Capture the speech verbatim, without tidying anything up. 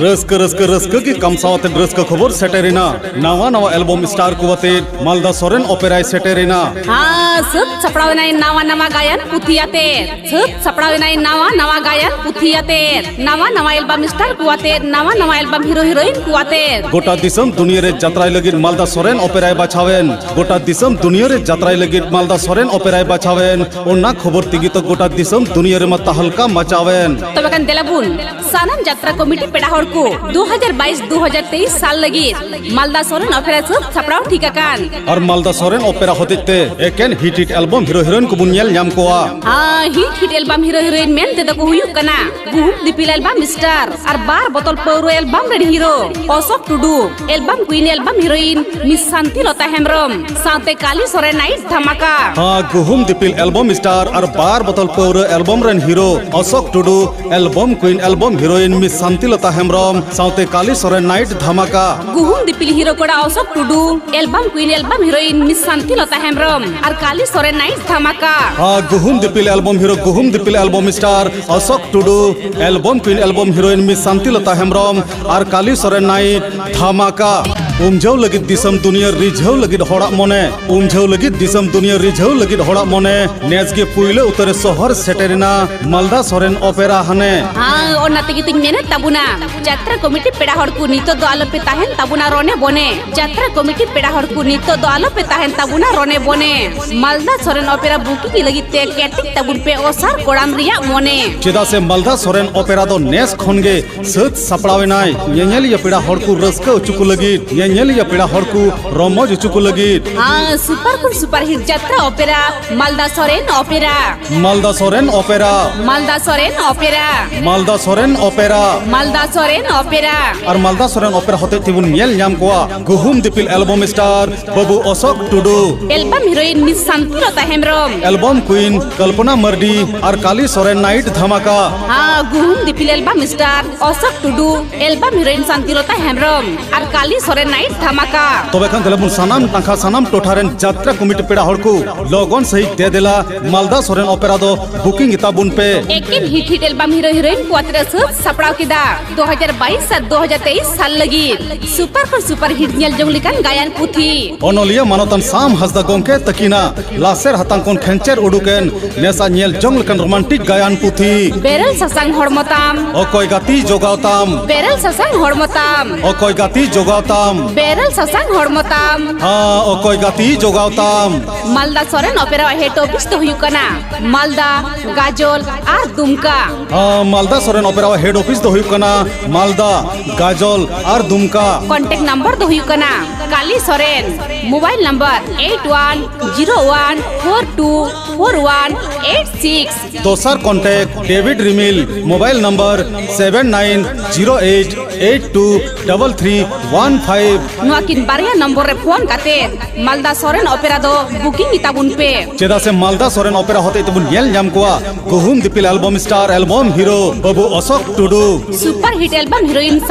ᱨᱟᱹᱥᱠᱟᱹ ᱨᱟᱹᱥᱠᱟᱹ ᱨᱟᱹᱥᱠᱟᱹ ᱜᱮ ᱠᱟᱢᱥᱟᱣ ᱟᱛᱮ ᱨᱟᱹᱥᱠᱟᱹ ᱠᱷᱚᱵᱚᱨ ᱥᱮᱴᱮᱨᱮᱱᱟ᱾ ᱱᱟᱣᱟ ᱱᱟᱣᱟ ᱮᱞᱵᱚᱢ ᱥᱴᱟᱨ ᱠᱚ ᱟᱛᱮ ᱢᱟᱞᱫᱟ ᱥᱚᱨᱮᱱ ᱚᱯᱮᱨᱟᱭ ᱥᱮᱴᱮᱨᱮᱱᱟ᱾ ᱦᱟᱸ, ᱥᱟᱹᱛ ᱥᱟᱯᱲᱟᱣ ᱮᱱᱟᱭ ᱱᱟᱣᱟ ᱱᱟᱣᱟ ᱜᱟᱭᱟᱱ ᱯᱩᱛᱷᱤ ᱟᱛᱮ᱾ ᱥᱟᱹᱛ ᱥᱟᱯᱲᱟᱣ ᱮᱱᱟᱭ ᱱᱟᱣᱟ ᱱᱟᱣᱟ ᱜᱟᱭᱟᱱ ᱯᱩᱛᱷᱤ ᱟᱛᱮ᱾ ᱱᱟᱣᱟ ᱱᱟᱣᱟ ᱮᱞᱵᱟᱢ ᱥᱴᱟᱨ ᱠᱚ ᱟᱛᱮ, ᱱᱟᱣᱟ ᱱᱟᱣᱟ ᱮᱞᱵᱟᱢ ᱦᱤᱨᱳ ᱦᱤᱨᱳᱭᱤᱱ ᱠᱚ ᱟᱛᱮ᱾ ᱜᱚᱴᱟ ᱫᱤᱥᱚᱢ ᱫᱩᱱᱤᱭᱟᱹ ᱨᱮ ᱡᱟᱛᱨᱟᱭ ᱞᱟᱹᱜᱤᱫ ᱢᱟᱞᱫᱟ ᱥᱚᱨᱮᱱ ᱚᱯᱮᱨᱟᱭ ᱵᱟᱪᱷᱟᱣᱮᱱ᱾ ᱜᱚᱴᱟ ᱫᱤᱥᱚᱢ ᱫᱩᱱᱤᱭᱟᱹ ᱨᱮ ᱡᱟᱛᱨᱟᱭ ᱞᱟᱹᱜᱤᱫ ᱢᱟᱞᱫᱟ ᱥᱚᱨᱮᱱ ᱚᱯᱮᱨᱟᱭ ᱵᱟᱪᱷᱟᱣᱮᱱ᱾ ᱚᱱᱟ ᱠᱷᱚᱵᱚᱨ ᱛᱮᱜᱮ ᱛᱚ ᱜᱚᱴᱟ ᱫᱤᱥᱚᱢ ᱫᱩᱱᱤᱭᱟᱹ ᱨᱮᱢᱟ ᱛᱟᱦᱞᱠᱟ ᱢᱟᱪᱟᱣᱮᱱ᱾ ᱛᱚᱵᱮ ᱠᱷᱟᱱ ᱫᱮᱞᱟ ᱵᱚᱱ ᱥᱟᱱᱟᱢ ᱡᱟᱛᱨᱟ ᱠᱚᱢᱤᱴᱤ ᱯᱮᱲᱟ ᱦᱚᱲ ᱠᱚ, ᱫᱩ ᱦᱟᱡᱟᱨ ᱵᱟᱭᱤᱥ ᱫᱩ ᱦᱟᱡᱟᱨ ᱛᱮᱭᱤᱥ ᱥᱟᱞ ᱞᱟᱹᱜᱤᱫ ᱢᱟᱞᱫᱟ ᱥᱚᱨᱮᱱ ᱚᱯᱮᱨᱟ ᱥᱟᱹᱛ ᱥᱟᱯᱲᱟᱣ ᱴᱷᱤᱠ ᱟᱠᱟᱱ᱾ ᱟᱨ ᱢᱟᱞᱫᱟ ᱥᱚᱨᱮᱱ ᱚᱯᱮᱨᱟ ᱦᱚᱛᱮᱡ ᱛᱮ ᱮᱠᱮᱱ hit hit album hero heroine ᱠᱚᱵᱚᱱ ᱧᱮᱞ ᱧᱟᱢ ᱠᱚᱣᱟ᱾ ᱦᱟᱸ, hit hit album hero heroine ᱢᱮᱱ ᱛᱮᱫᱚ ᱠᱚ ᱦᱩᱭᱩᱜ ᱠᱟᱱᱟ ᱜᱩᱦᱩᱢ ᱫᱤᱯᱤᱞ ᱮᱞᱵᱟᱢ ᱥᱴᱟᱨ ᱟᱨ ᱵᱟᱨ ᱵᱚᱛᱚᱞ ᱯᱟᱹᱣᱨᱟᱹ ᱮᱞᱵᱟᱢ ᱨᱮᱱ ᱦᱤᱨᱳ ᱚᱥᱳᱠ ᱴᱩᱰᱩ, ᱮᱞᱵᱟᱢ ᱠᱩᱭᱤᱱ album heroine miss Santilata Hembrom ᱥᱟᱶᱛᱮ ᱠᱟᱞᱤ ᱥᱚᱨᱮᱱ ᱱᱟᱭᱤᱴ ᱫᱷᱟᱢᱟᱠᱟ᱾ ᱦᱟᱸ, ᱜᱩᱦᱩᱢ ᱫᱤᱯᱤᱞ ᱮᱞᱵᱚᱢ ᱥᱴᱟᱨ ᱟᱨ ᱵᱟᱨ ᱵᱚᱛᱚᱞ ᱯᱟᱹᱣᱨᱟᱹ ᱮᱞᱵᱚᱢ ᱨᱮᱱ ᱦᱤᱨᱳ ᱚᱥᱳᱠ ᱴᱩᱰᱩ, ᱮᱞᱵᱚᱢ ᱠᱩᱭᱤᱱ album heroine miss Santilata Hembrom ᱥᱟᱶᱛᱮ ᱠᱟᱞᱤ ᱥᱚᱨᱮᱱ ᱱᱟᱭᱤᱴ ᱫᱷᱟᱢᱟᱠᱟ᱾ ᱜᱩᱦᱩᱢ ᱫᱤᱯᱤᱞ ᱦᱤᱨᱳ ᱠᱚᱲᱟ ᱚᱥᱳᱠ ᱴᱩᱰᱩ, ᱮᱞᱵᱟᱢ ᱠᱩᱭᱤᱱ album heroine miss Santilata Hembrom ᱟᱨ ᱠᱟᱞᱤ ᱥᱚᱨᱮᱱ ᱱᱟᱭᱤᱴ ᱫᱷᱟᱢᱟᱠᱟ᱾ ᱦᱟᱸ, ᱜᱩᱦᱩᱢ ᱫᱤᱯᱤᱞ ᱮᱞᱵᱚᱢ ᱦᱤᱨᱳ, ᱜᱩᱦᱩᱢ ᱫᱤᱯᱤᱞ ᱮᱞᱵᱚᱢ ᱥᱴᱟᱨ ᱚᱥᱳᱠ ᱴᱩᱰᱩ, ᱮᱞᱵᱚᱢ ᱠᱩᱭᱤᱱ album heroine miss Santilata Hembrom ᱟᱨ ᱠᱟᱞᱤ ᱥᱚᱨᱮᱱ ᱱᱟᱭᱤᱴ ᱫᱷᱟᱢᱟᱠᱟ᱾ ᱩᱢᱡᱷᱟᱹᱣ ᱞᱟᱹᱜᱤᱫ ᱫᱤᱥᱚᱢ ᱫᱩᱱᱤᱭᱟᱹ, ᱨᱤᱡᱷᱟᱹᱣ ᱞᱟᱹᱜᱤᱫ ᱦᱚᱲᱟᱜ ᱢᱚᱱᱮ᱾ ᱩᱢᱡᱷᱟᱹᱣ ᱞᱟᱹᱜᱤᱫ ᱫᱤᱥᱚᱢ ᱫᱩᱱᱤᱭᱟᱹ, ᱨᱤᱡᱷᱟᱹᱣ ᱞᱟᱹᱜᱤᱫ ᱦᱚᱲᱟᱜ ᱢᱚᱱᱮ᱾ ᱱᱮᱥ ᱜᱮ ᱯᱩᱭᱞᱟᱹ ᱩᱛᱟᱹᱨ ᱨᱮ ᱥᱚᱦᱚᱨ ᱥᱮᱴᱮᱨᱮᱱᱟ ᱢᱟᱞᱫᱟ ᱥᱚᱨᱮᱱ ᱚᱯᱮᱨᱟ ᱦᱟᱱᱮ᱾ ᱦᱟᱸ, ᱚᱱᱟ ᱛᱮᱜᱮ ᱛᱤᱧ ᱢᱮᱱᱮᱫ ᱛᱟᱵᱚᱱᱟ, ᱡᱟᱛᱨᱟ ᱠᱚᱢᱤᱴᱤ ᱯᱮᱲᱟ ᱦᱚᱲ ᱠᱚ ᱱᱤᱛᱚᱜ ᱫᱚ ᱟᱞᱚᱯᱮ ᱛᱟᱦᱮᱱ ᱛᱟᱵᱚᱱᱟ ᱨᱚᱱᱮ ᱵᱚᱱᱮ᱾ ᱡᱟᱛᱨᱟ ᱠᱚᱢᱤᱴᱤ ᱯᱮᱲᱟ ᱦᱚᱲ ᱠᱚ ᱱᱤᱛᱚᱜ ᱫᱚ ᱟᱞᱚᱯᱮ ᱛᱟᱦᱮᱱ ᱛᱟᱵᱚᱱᱟ ᱨᱚᱱᱮ ᱵᱚᱱᱮ᱾ ᱢᱟᱞᱫᱟ ᱥᱚᱨᱮᱱ ᱚᱯᱮᱨᱟ ᱵᱩᱠᱤᱝ ᱞᱟᱹᱜᱤᱫ ᱛᱮ ᱠᱮᱴᱤᱝ ᱛᱟᱵᱚᱱ ᱯᱮ ᱚᱥᱟᱨ ᱠᱚᱲᱟᱢ ᱨᱮᱭᱟᱜ ᱢᱚᱱᱮ᱾ ᱪᱮᱫᱟᱜ ᱥᱮ ᱢᱟᱞᱫᱟ ᱥᱚᱨᱮᱱ ᱚᱯᱮᱨᱟ ᱫᱚ ᱱᱮᱥ ᱠᱷᱚᱱ ᱜᱮ ᱥᱟᱹᱛ ᱥᱟᱯᱲᱟᱣ ᱮᱱᱟᱭ᱾ ᱧᱮᱧᱮᱞᱤᱭᱟᱹ ᱯᱮᱲᱟ ᱦᱚᱲ ᱠᱚ ᱨᱟᱹᱥᱠᱟᱹ ᱦᱚᱪᱚ ᱠᱚ ᱞᱟᱹᱜᱤᱫ, ᱧᱮᱧᱮᱞᱤᱭᱟᱹ ᱯᱮᱲᱟ ᱦᱚᱲ ᱠᱚ ᱨᱚᱢᱚᱡᱽ ᱦᱚᱪᱚ ᱠᱚ ᱞᱟᱹᱜᱤᱫ᱾ ᱦᱟᱸ, ᱥᱩᱯᱟᱨ ᱠᱷᱚᱱ ᱥᱩᱯᱟᱨ ᱦᱤᱴ ᱡᱟᱛᱨᱟ ᱚᱯᱮᱨᱟ, ᱢᱟᱞᱫᱟ ᱥᱚᱨᱮᱱ ᱚᱯᱮᱨᱟ᱾ ᱢᱟᱞᱫᱟ ᱥᱚᱨᱮᱱ ᱚᱯᱮᱨᱟ᱾ ᱢᱟᱞᱫᱟ ᱥᱚᱨᱮᱱ ᱚᱯᱮᱨᱟ᱾ ᱢᱟᱞᱫᱟ ᱥᱚᱨᱮᱱ ᱚᱯᱮᱨᱟ᱾ ᱢᱟᱞᱫᱟ ᱥᱚᱨᱮᱱ ᱚᱯᱮᱨᱟ᱾ ᱟᱨ ᱢᱟᱞᱫᱟ ᱥᱚᱨᱮᱱ ᱚᱯᱮᱨᱟ ᱦᱚᱛᱮᱡ ᱛᱮᱵᱚᱱ ᱧᱮᱞ ᱧᱟᱢ ᱠᱚᱣᱟ ᱜᱩᱦᱩᱢ ᱫᱤᱯᱤᱞ album star Babu Ashok Tudu, album heroine miss Santilata Hembrom, album queen Kalpana Mardi ᱟᱨ ᱠᱟᱞᱤ ᱥᱚᱨᱮᱱ ᱱᱟᱭᱤᱴ ᱫᱷᱟᱢᱟᱠᱟ᱾ ᱦᱟᱸ, ᱜᱩᱦᱩᱢ ᱫᱤᱯᱤᱞ album star Ashok Tudu, album heroine Santilata Hembrom ᱟᱨ ᱠᱟᱞᱤ ᱥᱚᱨᱮᱱ Night Dhamaka. ᱛᱚᱵᱮ ᱠᱷᱟᱱ ᱫᱮᱞᱟ ᱵᱚᱱ ᱥᱟᱱᱟᱢ ᱴᱟᱝᱠᱷᱟ, ᱥᱟᱱᱟᱢ ᱴᱚᱴᱷᱟ ᱨᱮᱱ ᱡᱟᱛᱨᱟ ᱠᱚᱢᱤᱴᱤ ᱯᱮᱲᱟ ᱦᱚᱲ ᱠᱚ ᱞᱚᱜᱚᱱ ᱥᱟᱹᱦᱤᱡ ᱫᱮ ᱫᱮᱞᱟ ᱢᱟᱞᱫᱟ ᱥᱚᱨᱮᱱ ᱚᱯᱮᱨᱟ ᱫᱚ ᱵᱩᱠᱤᱝ ᱜᱮᱛᱟ ᱵᱚᱱ ᱯᱮ᱾ ᱮᱠᱮᱱ hit hit album hero heroine ᱠᱚ ᱟᱛᱮ ᱥᱟᱹᱛ ᱥᱟᱯᱲᱟᱣ ᱠᱮᱫᱟ ᱫᱩ ᱦᱟᱡᱟᱨ ᱵᱟᱭᱤᱥ ᱟᱨ ᱫᱩ ᱦᱟᱡᱟᱨ ᱛᱮᱭᱤᱥ ᱥᱟᱞ ᱞᱟᱹᱜᱤᱫ ᱥᱩᱯᱟᱨ ᱠᱷᱚᱱ ᱥᱩᱯᱟᱨ ᱦᱤᱴ ᱧᱮᱞ ᱡᱚᱝ ᱞᱮᱠᱟᱱ ᱜᱟᱭᱟᱱ ᱯᱩᱛᱷᱤ᱾ ᱚᱱᱚᱞᱤᱭᱟᱹ ᱢᱟᱱᱚᱛᱟᱱ ᱥᱟᱢ ᱦᱟᱸᱥᱫᱟ ᱜᱚᱢᱠᱮ ᱛᱟᱹᱠᱤᱱᱟᱜ ᱞᱟᱥᱮᱨ ᱦᱟᱛᱟᱝ ᱠᱷᱚᱱ ᱠᱷᱮᱧᱪᱮᱨ ᱩᱰᱩᱠ ᱮᱱ ᱱᱮᱥᱟ ᱧᱮᱞ ᱡᱚᱝ ᱞᱮᱠᱟᱱ ᱨᱳᱢᱟᱱᱴᱤᱠ ᱜᱟᱭᱟᱱ ᱯᱩᱛᱷᱤ᱾ ᱵᱮᱨᱮᱞ ᱥᱟᱥᱟᱝ ᱦᱚᱲᱢᱚ ᱛᱟᱢ᱾ ᱚᱠᱚᱭ ᱜᱟᱛᱮ ᱡᱚᱜᱟᱣ ᱛᱟᱢ᱾ ᱵᱮᱨᱮᱞ ᱥᱟᱥᱟᱝ ᱦᱚᱲᱢᱚ ᱛᱟᱢ᱾ ᱚᱠᱚᱭ ᱜᱟᱛᱮ ᱡᱚᱜᱟᱣ ᱛᱟᱢ᱾ ᱵᱮᱨᱮᱞ ᱥᱟᱥᱟᱝ ᱦᱚᱲᱢᱚ ᱛᱟᱢ᱾ ᱦᱮᱸ, ᱚᱠᱚᱭ ᱜᱟᱛᱮ ᱡᱚᱜᱟᱣ ᱛᱟᱢ᱾ ᱢᱟᱞᱫᱟ ᱥᱚᱨᱮᱱ ᱚᱯᱮᱨᱟ ᱦᱮᱰ ᱚᱯᱷᱤᱥ ᱫᱚ ᱦᱩᱭᱩᱜ ᱠᱟᱱᱟ ᱢᱟᱞᱫᱟ, ᱜᱟᱡᱚᱞ ᱟᱨ ᱫᱩᱢᱠᱟ᱾ ᱦᱮᱸ, ᱢᱟᱞᱫᱟ ᱥᱚᱨᱮᱱ ᱚᱯᱮᱨᱟ ᱦᱮᱰ ᱚᱯᱷᱤᱥ ᱫᱚ ᱦᱩᱭᱩᱜ ᱠᱟᱱᱟ ᱢᱟᱞᱫᱟ, ᱜᱟᱡᱚᱞ ᱟᱨ ᱫᱩᱢᱠᱟ᱾ ᱠᱚᱱᱴᱮᱠᱴ ᱱᱟᱢᱵᱟᱨ ᱫᱚ ᱦᱩᱭᱩᱜ ᱠᱟᱱᱟ Kali Soren, mobile number eight one zero one four two four one eight six. ᱫᱚᱥᱟᱨ ᱠᱚᱱᱴᱮᱠᱴ ᱰᱮᱵᱷᱤᱰ Rimil, mobile number seven nine zero eight eight two double three one five. ᱱᱚᱣᱟ ᱠᱤᱱ ᱵᱟᱨᱭᱟ ᱱᱚᱢᱵᱚᱨ ᱨᱮ ᱯᱷᱳᱱ ᱠᱟᱛᱮ ᱢᱟᱞᱫᱟ ᱥᱚᱨᱮᱱ ᱚᱯᱮᱨᱟ ᱫᱚ ᱵᱩᱠᱤᱝ ᱜᱮᱛᱟ ᱵᱚᱱ ᱯᱮ᱾ ᱪᱮᱫᱟᱜ ᱥᱮ ᱢᱟᱞᱫᱟ ᱥᱚᱨᱮᱱ ᱚᱯᱮᱨᱟ ᱦᱚᱛᱮᱡ ᱛᱮᱵᱚᱱ ᱧᱮᱞ ᱧᱟᱢ ᱠᱚᱣᱟ ᱜᱩᱦᱩᱢ ᱫᱤᱯᱤᱞ album star, album hero Babu Ashok Tudu. Super hit album heroine